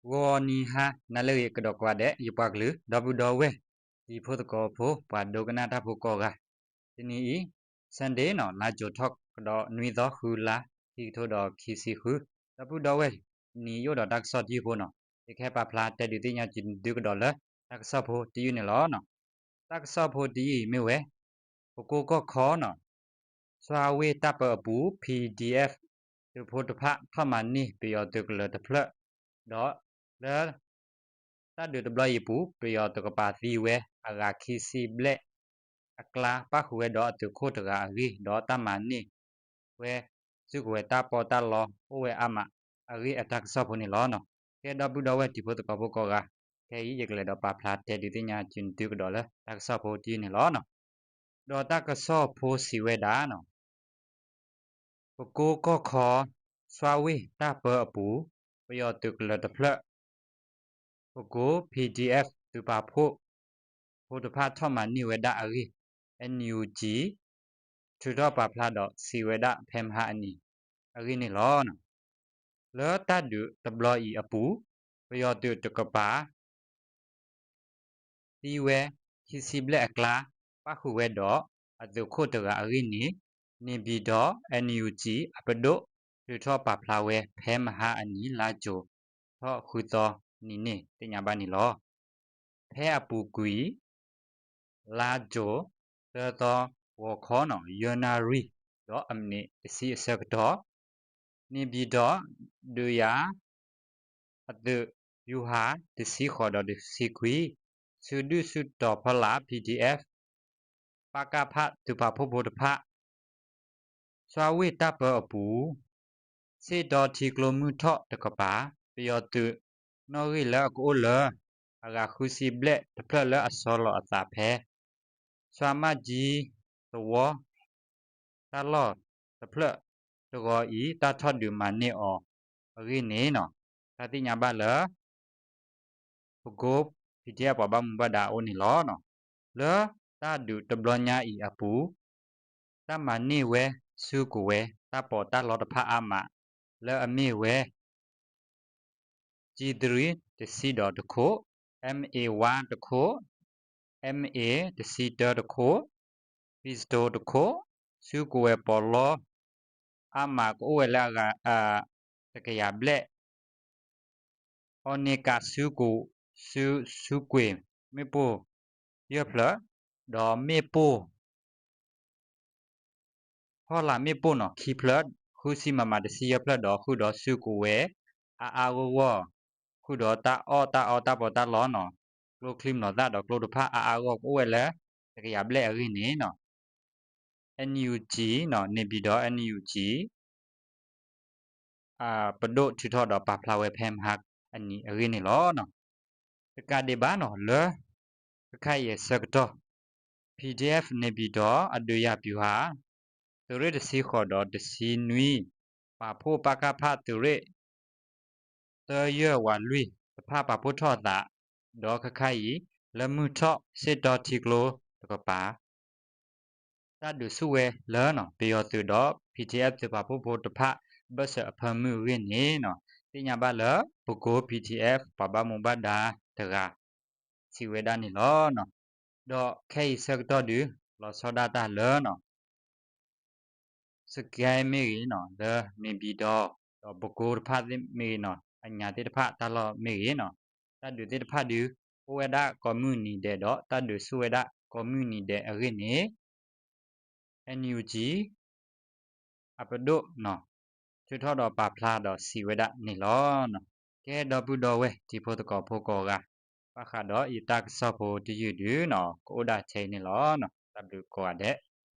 ဂီၤနံၤဟါနၤလၢအဂ့ၤကဒီးကိးဂၤဒဲး ယပှၤကလုာ် ဒီပုၢ်ဒီဝဲၢ် တံၤဖိသကိးဖိ ပှၤဒိကနၣ်တၢ်ဖိကိးဂၤ, တနံၤအံၤ Sunday နီၤ လါကၠိၤထီၣ်ကဒီးနွံသီ ဃုလါ ခံကထိဒီးခံဆံဃု, ဒီပုၢ်ဒီဝဲၢ် တနံၤယအိၣ်ဒီးတၢ်ကစီၣ်တယုၢ်ဖိနီၤ, ယကဟဲပာ်ဖျါတဲဒုးသ့ၣ်ညါက့ၤသုကဒီးလၢ တၢ်ကစီၣ်ဖိတယုၢ်န့ၣ်လီၤ. တၢ်ကစီၣ်ဖိတယုၢ်အံၤမ့ၢ်ဝဲ ပကိကီၢ်ခီနီၤ စွါဝ့ၢ်တၢ်ပၢအပူၤ P D F သုးဖိတဖၣ်ထီၣ်မၤန့ၢ်ပယီၤသုးကလၢၤတဖျၢၣ်, ဒီးလၢ တၢ်ဒုးတဘျီအံၤအပူၤ ပယီၤတကပၤသံဝဲအဂၤခံဆံဘျဲၣ်အကျါ ပၣ်ဃုာ်ဝဲဒီးအသုးခိၣ်တဂၤအဂ့ၢ် ဒီးတၢ်မၤန့ၢ်ဝဲ စုကဝဲၤတၢ်ပီးတၢ်လီအိၣ်ဝဲအါမးအဂ့ၢ်အတၢ်ကစီၣ်ဖိန့ၣ်လီၤ. ကဲဒီပုၢ်ဒီဝဲၢ်တံၤဖိသကိးဖိကိးဂၤ, ခဲအံၤယကလဲၤဒီးပာ်ဖျါတဲဒုးသ့ၣ်ညါက့ၤသုကဒီးလၢ တၢ်ကစီၣ်ဖိတယုၢ်န့ၣ်လီၤ. ဒီးတၢ်ကစီၣ်ဖိစံးဝဲဒၣ်နီၤ ပကိကီၢ်ခီ စွါဝ့ၢ်တၢ်ပၢအပူၤ ပယီၤသုးကလၢၤတဖျၢၣ် ပကိ P D F သုးပာ်ဖှိၣ်ဖိတဖၣ်ထီၣ်မၤန့ၢ်ဝဲဒၣ်အဂ့ၢ် N U G ထုးထီၣ်ပာ်ဖျါဒီးစံးဝဲဒၣ်ဖဲမဟါအနံၤအဂ့ၢ်န့ၣ်လီၤ. လၢတၢ်ဒုးတဘျီအံၤအပူၤ ပယီၤသုးတကပၤ သံဝဲခံဆံဘျဲၣ်အကျါ ပၣ်ဃုာ်ဝဲဒီးအသုးခိၣ်တဂၤအဂ့ၢ်န့ၣ် န့ၣ်ပၠံၤဒီး N U G အပဒိၣ်ထုးထီၣ်ပာ်ဖျါဝဲဖဲမဟါအနံၤ လါကၠိၤထီၣ်ဃုသီနံၤန့ၣ် သ့ၣ်ညါဘၣ်န့ၣ်လီၤ. ဖဲအပူၤကွံာ် လါကၠိၤ သၢသီ ဂီၤခီနီၤ ယဲၢ်နၣ်ရံၣ် ဒီးအမံးနံးတဆံအဆၢကတီၢ် န့ၣ်ပၠံၤဒီး ဒုးယၤ အသုး ယူၤဟး တဆံဃိးဒီးတဆံခွံ စုဒုၣ်စုတီၤဖီလာ် P D F ပကဖ သုးပာ်ဖှိၣ်ဖိတဖၣ် စွါဝ့ၢ်တၢ်ပၢအပူၤ စ့ၣ်တီထံကျိမုၢ်ထီၣ်တကပၤ ပယီၤသုးနီၣ်ဂံၢ်လၢအကအိၣ်လၢ အဂၤဃုဆံဘျဲၣ်တဖျၢၣ်လၢအဆီလီၤအသးဖဲ စွါမၢ်ကၠံသဝီ တၢ်လီၢ်တဖျၢၣ်တဂီၤအံၤ တၢ်ထီၣ်ဒုးမၤန့ၢ်အီၤအဂ့ၢ်န့ၣ်နီၤ တၢ်သ့ၣ်ညါဘၣ်လၢ ပကိ P D F ပှၤဘၣ်မူဘၣ်ဒါအအိၣ်န့ၣ်လီၤ. လၢတၢ်ဒုးတဘျီညါအံၤအပူၤ တၢ်မၤန့ၢ်ဝဲစုကဝဲၤ တၢ်ပီးတၢ်လီတဖၣ်အါမး လၢအမ့ၢ်ဝဲ ကၠံတရံးတဆံဒီးတခိၣ်, M A one တခိၣ်, M A တဆံတၢတခိၣ်, pistol တခိၣ်, စုကဝဲၤပီးလီ အါမးကအိၣ်ဝဲလၢအဂၤ တကယၤဘျဲၣ် အီန့ၢ်ကး စုကွ့ၢ် မ့ၣ်ပိၢ် ယဲၢ်ဖျၢၣ်, ဒီးမ့ၣ်ပိၢ် ဖီလာ်မ့ၣ်ပိၢ်နီၤ ခံဖျၢၣ်, ဃုဆံ MM တဆံယဲၢ်ဖျၢၣ် ဒီးဃုာ်ဒီးစုကဝဲၤ အါအါဂီၢ်ဂီၢ်, ဃုာ်ဒီးတၢ်အီၣ်တၢ်အီတၢ်ပီးတၢ်လီနီၤ, ကျိချံမျိာ်သၣ်ဒီးကျိတဖၣ်အါအါဂီၢ် ကအိၣ်ဝဲလၢ တကယၤဘျဲၣ်အဂ့ၢ်န့ၣ်နီၤ NUG နီၤ န့ၣ်ပၠံၤဒီး NUG ပဒိၣ်ထုးထီၣ်ဒီးပာ်ဖျါဝဲဖဲမဟါအနံၤအဂ့ၢ်န့ၣ်လီၤ. တကးဒံးဘၣ်နီၤ လၢ ခဲခါအံၤအဆၢကတီၢ် PDF န့ၣ်ပၠံၤဒီး အဒုးယၤပျူၤဟး သုးရ့ၣ်တဆံဃိးဒီးတဆံနွံ ပာ်ဖှိၣ် ပကဖ သုးရ့ၣ် သၢယဲၢ်ဝးလွံၢ်တဖၣ်ပာ်ဖှိၣ်ထီၣ်အသး ဒီးခဲခါအံၤ လၢမုၢ်ထီၣ်စ့ၣ်တီထံကျိတကပၤ တၢ်ဒုးဆူၣ်ဝဲလၢနီၤ ပယီၤသုးဒီး PDF သုးပာ်ဖှိၣ်ဖိတဖၣ် ဘၢၣ်စၢၤအဖၢမုၢ်အဂ့ၢ်န့ၣ်နီၤ သ့ၣ်ညါဘၣ်လၢ ပကိ PDF ပှၤဘၣ်မူဘၣ်ဒါတဂၤ စံးဝဲဒၣ်န့ၣ်လီၤ. ဒီးခဲအံၤဆၢကတီၢ်ဒုး လီၤဆီဒၣ်တၢ်လၢနီၤ စကဲမ့ၢ်ဂ့ၤနီၤ လၢန့ၣ်ပၠံၤဒီး ဒီးပကိတဖၣ်မ့ၢ်ဂ့ၤနီၤ အညါသ့ၣ်တဖၣ်တၢ်လီၢ်မ့ၢ်ဂ့ၤနီၤ တၢ်ဒုးသ့ၣ်တဖၣ်ဒုး အိၣ်ဝဲဒၣ်ကိးမုၢ်နံၤဒဲးဒီး တၢ်ဒုးဆူၣ်ဝဲဒၣ်ကိးမုၢ်နံၤဒဲးအဂ့ၢ်န့ၣ် NUG အပဒိၣ်နီၤ ထုးထီၣ်ဒီးပာ်ဖျါဒီးစံးဝဲဒၣ်န့ၣ်လီၤ. ကဲဒီပုၢ်ဒီဝဲၢ်တံၤဖိသကိးဖိကိးဂၤ ဘၣ်ဃးဒီးယတၢ်ကစီၣ်ဖိတယုၢ်ဒုးနီၤ ကအိၣ်ဒၣ်ထဲအံၤန့ၣ်လီၤ. တၢ်ဘျုးကိးဂၤဒဲး